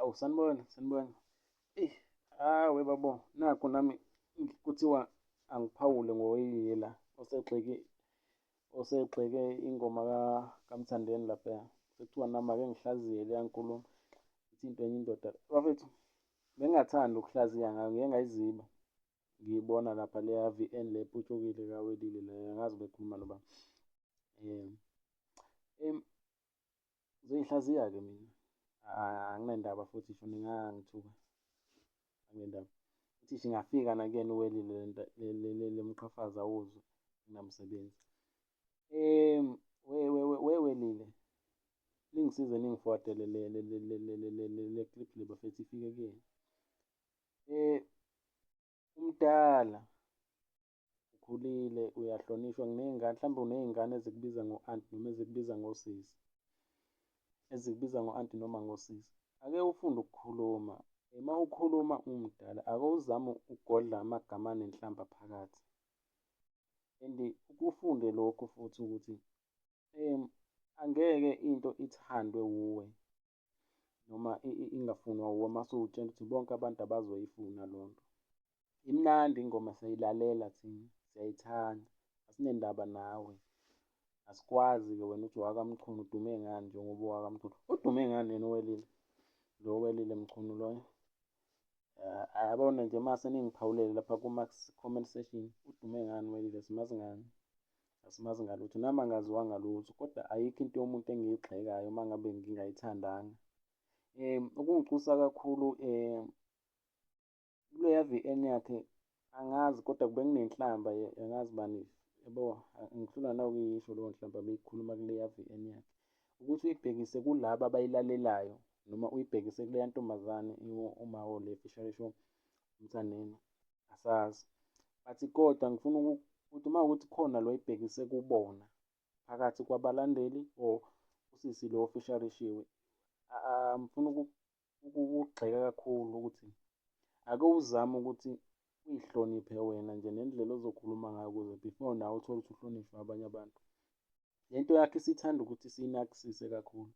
Awu sanibona, sanibona. Eyi, hawe babo, nakhu nami kuthiwa angiphawule ngoyile la osegxeke osegxeke ingoma kaMthandeni laphaya. Sekuthiwa nami ake ngihlaziye leya nkulumo ithi into enye indoda. Bafethu, bengingathandi ukuhlaziya ngayo, ngike ngayiziba ngiyibona lapha leya V_N le eputshukile kaWelile le, angazi bekhuluma nobani. Ngizoyihlaziya-ke mina, anginandaba futhi ngisho ningangithuka, anginandaba. Futhi ngisho ingafika nakuyena uWelile le mqhafazo awuzwe, anginamsebenzi. WeWelile, ningisize ningifowadele le clip le bafethu ifike kuyena. Umdala ukhulile uyahlonishwa nginey'ngane mhlawumbe uney'ngane ezikubiza ngo-anti noma ezikubiza ngosisi ezikubiza ngo-anti noma ngosisi. Ake ufunde ukukhuluma. Uma ukhuluma umdala ake uzame ukugodla amagama anenhlamba phakathi. And ufunde lokhu futhi ukuthi angeke into ithandwe wuwe noma ingafunwa wuwe mase uwutshela ukuthi bonke abantu abazoyifuna leyo nto. Imnandi ingoma siyayilalela thina, siyayithanda, asinendaba nawe. Asikwazi-ke wena ukuthi owakaMchunu udume ngani njengoba owakaMchunu. Udume ngani yena uWelile? Lo Welile Mchunu loyo. Yabona nje mase ningiphawulele lapha kuma-comment section, udume ngani uWelile, simazi ngani? Asimazi ngalutho, nami angaziwa ngalutho kodwa ayikho into yomuntu engiyigxekayo uma ngabe ngingayithandanga. Okungicusa kakhulu kuleya V_N yakhe angazi kodwa bekunenhlamba angazi bani yabo ngihlulwa nawukuyisho leyo nhlamba beyikhuluma kuleya V_N yakhe. Ukuthi uyibhekise kulaba abayilalelayo noma uyibhekise kuleya ntombazane uMawo le fishery uMthandeni asazi. But kodwa ngifuna ukuthi uma kuwukuthi khona lo oyibhekise kubona phakathi kwabalandeli or usisi lo ofisharishiwe, ngifuna ukugxeka kakhulu ukuthi ake uzame ukuthi uyihloniphe wena nje nendlela ozokhuluma ngayo ukuze before nawe uthole ukuthi uhlonishwe abanye abantu. Le nto yakho isithanda ukuthi siyinakisise kakhulu.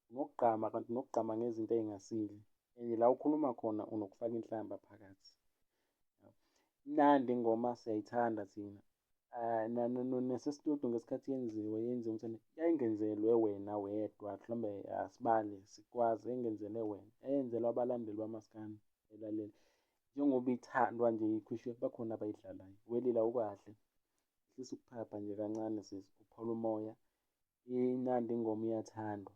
Unokugqama kanti unokugqama ngezinto ey'ngasile and la ukhuluma khona unokufaka inhlamba phakathi. Imnandi ingoma siyayithanda thina. Nasesitudiyo ngesikhathi yenziwe yenziwe ukuthi yayingenzelwe wena wedwa mhlawumbe asibali sikwazi yayingenzelwe wena yayenzelwa abalandeli bamaskandi belalele njengoba ithandwa nje ikhishwe bakhona abayidlalayo. Welile awukahle, hlisa ukuphapha nje kancane sisi uphole umoya. Imnandi ingoma iyathandwa.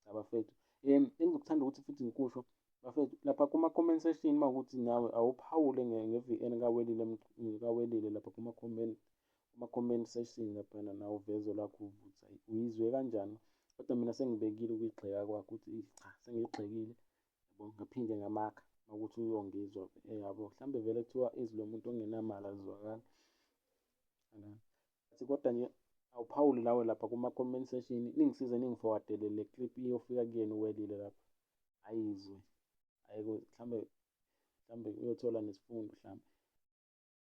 Cha bafethu, engizokuthanda ukuthi futhi ngikusho bafethu lapha kuma-comment section uma ukuthi nawe awuphawule nge-V_N kaWelile kaWelile lapha kuma-comment kuma-comment section laphana nawe uveze olwakho uvo ukuthi hhayi uyizwe kanjani. Kodwa mina sengibekile ukuyigxeka kwakho ukuthi cha sengiyigxekile yabo ngaphinde ngamakha ukuthi uyongizwa yabo mhlawumbe vele kuthiwa izwi lomuntu ongenamali alizwakali. Athi kodwa nje awuphawuli nawe lapha kuma-comment section ningisize ningifowadele le clip iyofika kuyena uWelile lapha ayizwe ayike mhlawumbe mhlawumbe uyothola nesifundo mhlawumbe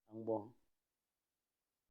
angibonge.